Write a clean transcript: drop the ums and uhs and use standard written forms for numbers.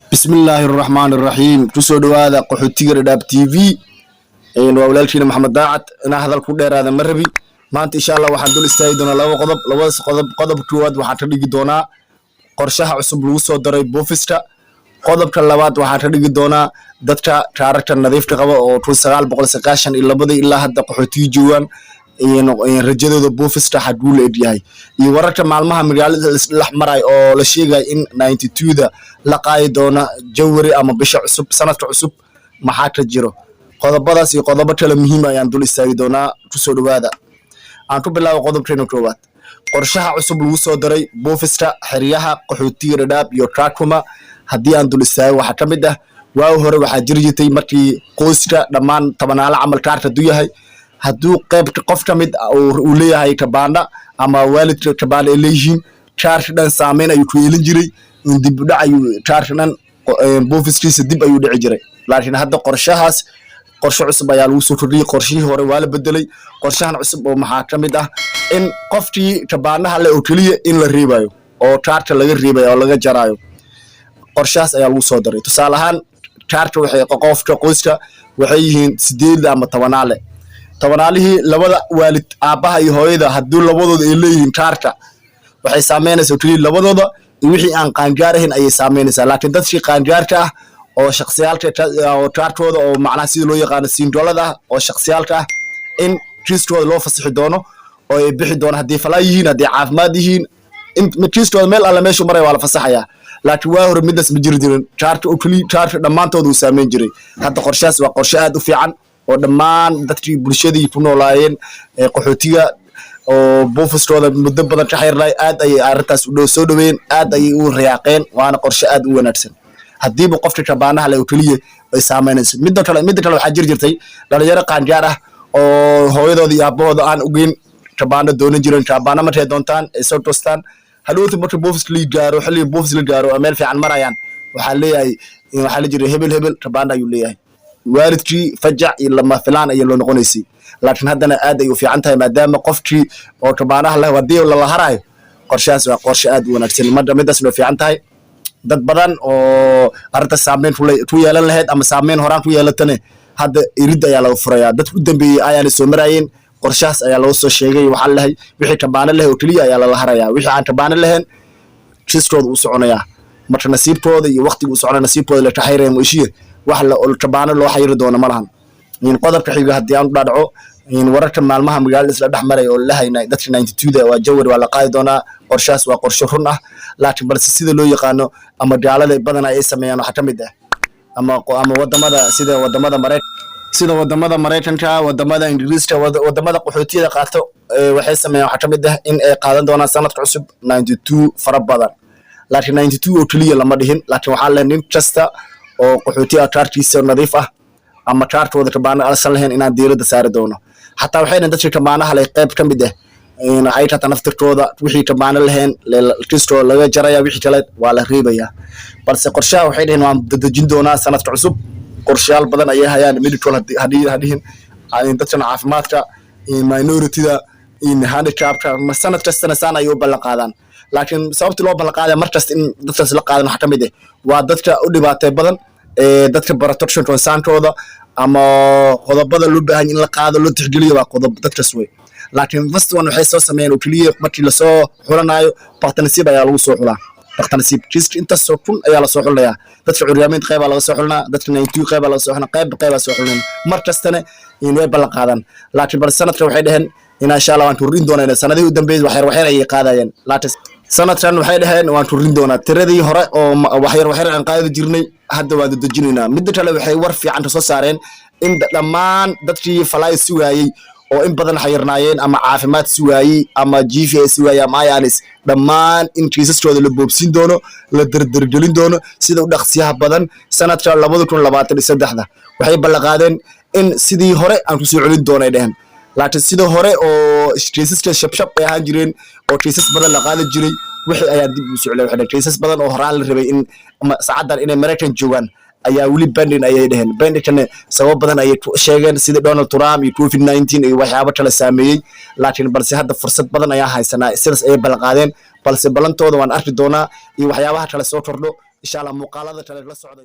Bismillaahi Raxmaani Raxiim. Kusoo dhowaada Qaxootiga Dhadhaab TV. Waa walaalkiina Maxamed Daacad. Inaa hadal ku dheeraada ma rabi maanta. Insha Allah waxaan dul istaagi doonaa laba qodob. Labadaas qodob, qodob koowaad waxaan ka dhigi doonaa qorshaha cusub lagu soo daray buufiska. Qodobka labaad waxaan ka dhigi doonaa dadka kaararka nadiifka qaba oo 1992-dii ilaa hadda qaxootiga joogaan, rajadooda buufiska xaguu la egyahay, iyo wararka maalmaha magaalada isdhex maray oo la sheegaya in 92-da la qaadi doono January ama bisha cusub, sanadka cusub. Maxaa ka jiro? Qodobadaas iyo qodobo kale muhiim ayaan dul istaagi doonaa. Kusoo dhowaada. Aan ku bilaabo qodobkeena koowaad, qorshaha cusub lagu soo daray buufiska xeryaha qaxootiga Dhadhaab iyo Kakuma. Haddii aan dul istaago, waxaa ka mid ah, waagi hore waxaa jiri jirtay markii qoyska dhammaan 10-aale camal kaarka hadduu yahay, hadduu qayb qof ka mid uu leeyahay kabaandha ama waalidka kabaandha ay leeyihiin, kaarka dhan saameyn ayuu ku yeelin jiray, dib u dhac ayuu kaarka dhan buufiskiisa dib ayuu dhici jiray. Laakiin hadda qorshahaas qorshe cusub ayaa lagu soo kordhiyey. Qorshihii hore waa la bedelay. Qorshahan cusub oo maxaa ka mid ah in qofkii kabaandhaha leh oo keliya in la reebayo oo kaarka laga reebayo oo laga jaraayo. Qorshahaas ayaa lagu soo daray. Tusaale ahaan, kaarka waxay qofka qoyska waxay yihiin sideed ama 10-aale. 10-aalihii labada waalid, aabbaha iyo hooyada, haddii labadooda ay leeyihiin kaarka, waxay saameynaysaa oo keliya labadooda iyo wixii aan qaangaar ahayn ayay saameynaysaa. Laakiin dadkii qaangaarka ah oo shaksiyaalka oo kaarkooda oo macnaha sida loo yaqaano single-ada ah oo shaksiyaalka ah, in kiiskooda loo fasixi doono oo ay bixi doono haddii falaa yihiin, haddii caafimaad yihiin, in kiiskooda meel alle meeshu maray waa la fasaxayaa. Laakiin waa hore midaas ma jiri jirin. Kaarka oo keliya, kaarka dhammaantooda uu saameyn jiray. Hadda qorshahaas waa qorshe aad u fiican oo dhammaan dadkii bulshadii ku noolaayeen qaxootiga oo buufiskooda muddo badan ka xayrnay aad ayay arrintaas u soo dhaweeyeen, aad ayay u riyaaqeen, waana qorshe aad u wanaagsan haddiiba qofka kabaanaha leh oo keliya ay saameynayso. Midda kale, waxaa jiri jirtay dhalinyaro qaangaar ah oo hooyadooda iyo aabahooda aan ogeyn kabaano doonan jiren. Kabaano markay doontaan ay soo toostaan, hadhowta marka buufis la gaaro, xilliga buufis la gaaro oo meel fiican marayaan, waxaa leeyahay, waxaa la jiray hebel hebel kabaano ayuu leeyahay. Waalidkii fajac iyo lama filaan ayay loo noqonaysay. Laakiin haddana aad ay u fiican tahay maadaama qofkii oo kabaanaha leh haddii lala haraayo. Qorshahaas waa qorshe aad u wanaagsan. Marka midaas way fiican tahay. Dad badan oo arrinta saameyn ku yeelan lahayd ama saameyn horaan ku yeelatane, hadda irid ayaa laga furayaa. Dadka u dambeeyey ayaana soo maraayeen. Qorshahaas ayaa loo soo sheegay. Waxaa lehay wixii kabaano leh oo keliya ayaa lala harayaa, wixii aan kabaano lahayn kiiskooda uu soconayaa. Marka nasiibkooda iyo waqtiga uu soconaya nasiibkooda la kaxayraya moishiye, wax la kabaano loo xayiri doono ma lahan. Qodobka xiga haddii aan u dhaadhaco, wararka maalmaha magaalada isla dhex maraya oo la hayna dadka 92-da waa January waa la qaadi doonaa. Qorshahaas waa qorshe run ah, laakiin balse sida loo yaqaano ama gaalada badanaa ay sameeyaan waxaa ka mid ah ama wadamada sida wadamada Maraykanka, wadamada Ingiriiska, wadamada qaxootiyada qaato, waxay sameeyaan waxaa ka mid ah in ay qaadan doonaan sanadka cusub 92 fara badan. Laakiin 92 oo keliya lama dhihin. Laakiin waxaa leh nin kasta oo qaxooti ah kaarkiisa nadiif ah ama kaarkooda kabaano alsan lahayn inaan diiradda saari doono. Xataa waxay dhahen dadka kabaanaha leh qayb ka mid ah ay xataa naftirkooda wixii kabaano lahayn kiskooda laga jaraya, wixii kale waa la reebaya. Balse qorshaha waxay dhaheen waan dadejin doonaa sanadka cusub. Qorshayaal badan ayay hayaan, medical hadii hadhihin, dadkan caafimaadka, minority-da, handicapka. Sanad kastana saan ayay u ballan qaadaan. Laakiin sababtii loo ballan qaadaya mar kasta in dadkaas la qaadan waxaa ka mid ah waa dadka u dhibaatay badan ee dadka protection concern-kooda ama qodobada loo baahan in la qaado loo tixgeliyo waa qodob dadkaas wey. Laakiin first one waxay soo sameeyeen oo keliya markii lasoo xulanayo baktanasiib ayaa lagu soo xulaa. Baktanasiib kiiska intaasoo kun ayaa lasoo xulinayaa. Dadka curyaamiinta qeybaa laga soo xulinaa, dadka 92 qeybaa laga soo xulinaa, qayb qeybaa soo xulinaa. Mar kastana in way ballan qaadaan. Laakiin bal sanadka waxay dhaheen in insha Allah waan kordhin doonaa. Sanadihii u dambeeyay waxyar waxyar ayay qaadayeen, laakiin sanadkan waxay dhaheen waan kordhin doonaa tiradii hore oo waxyar waxyar aan qaadi jirnay, hadda waan dedejinaynaa. Midda kale, waxay war fiican ka soo saareen in dhammaan dadkii falaay sugaayey oo in badan xayirnaayeen ama caafimaad sugaayey ama GVA sugaayey ama IRS, dhammaan in kiisaskooda la boobsiin doono, la derdergelin doono sida u dhaqsiyaha badan sanadka 2023-da. Waxay ballanqaadeen in sidii hore aan kusoo celin doono ay dheheen. Laakiin sidii hore oo kiisaska shabshab ay ahaan jireen oo kiisas badan la qaadi jiray, wixii ayaa dib u soo celiyay. Waxay dheheen kiisas badan oo horaan la rabay in ama saacadan inay Maraykan joogaan ayaa weli pending ayay dheheen. Pending-kana sabab badan ayay ku sheegeen, sida Donald Trump iyo COVID-19 iyo waxyaabo kale saameeyey. Laakiin balse hadda fursad badan ayaa haysanaa, sidaas ayay ballanqaadeen. Balse ballantooda waan arki doonaa iyo waxyaabaha kale soo kordho. Insha Allah muuqaalada kale la socda.